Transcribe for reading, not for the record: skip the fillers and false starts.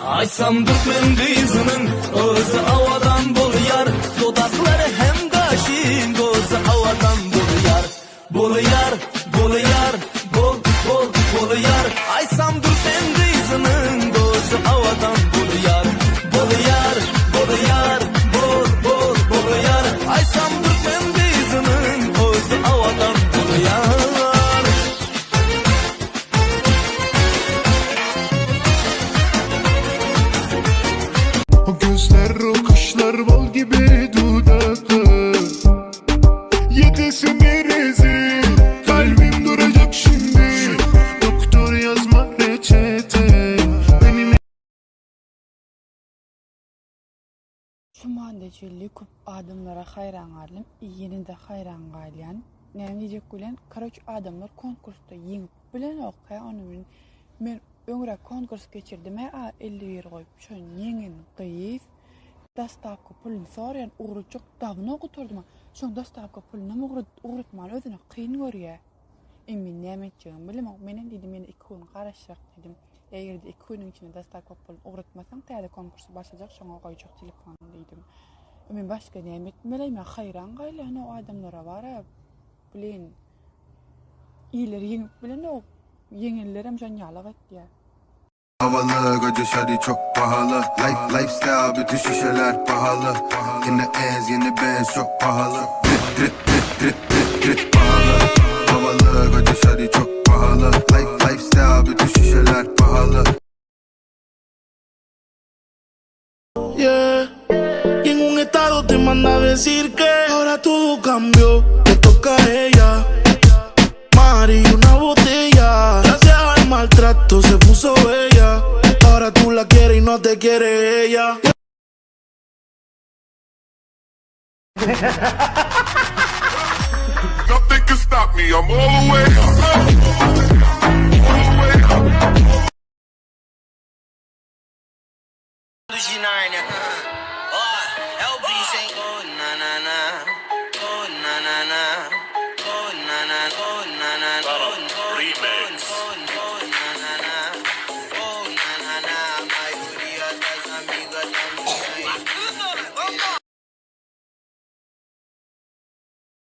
Aýtsam türkmen gyzynyň özi owadan bolýar, Dodaklary hem gaşy gözi owadan bolýar. Bolýar, bolýar, bol, bol, bolýar. Aýtsam türkmen gyzynyň gözi owadan bolýar. Bolýar, bolýar, bol, bol, bolýar. Aýtsam türkmen gyzynyň özi owadan bolýar. O gözler o kaşlar bal gibi dudaklar Yetesim rezil Kalbim duracak şimdi Doktor yazma reçete Benim Şu manda çenli köp adamlara haýran galdym, ýene-de haýran galýan. Näme diýjek bolýan, karoç adamlar konkursda ýeňip bilenok hä ony men men öňräk konkurs geçirdim hä a 51 goýup şony ýeňen gyz dostawka puluny soraýan ugratjak dawno gutardym şoň dostawka pulunam ugratmany özüne kyn görýä. E men näme etjegimi bilemok. Menem diýdim ýene 2 gün garaşjak diýdim. Eger-de 2 günüň içinde dostawka puluny ugratmasaň täze konkursy başlajak şoňa goýjak telefony diýdim. E men başga näme etmeli? Men haýran galýan o adamlara bara. Blin. Ileri ýeňip bilenok. Ýeňenlerem şon ýalak etýär. Havalı gece şadi çok pahalı Life, Lifestyle bütün şişeler pahalı Yine ez yeni bez çok pahalı Drip drip drip drip drip drip pahalı Havalı gece şadi çok pahalı Life, Lifestyle bütün şişeler pahalı Yeah. Y en un estado te manda a decir que ahora todo cambió, te toca a ella. Mari, una botella. Gracias al maltrato se puso bella. Ahora tú la quieres y no te quiere ella. Nothing can stop me, I'm all the way up. All the way up.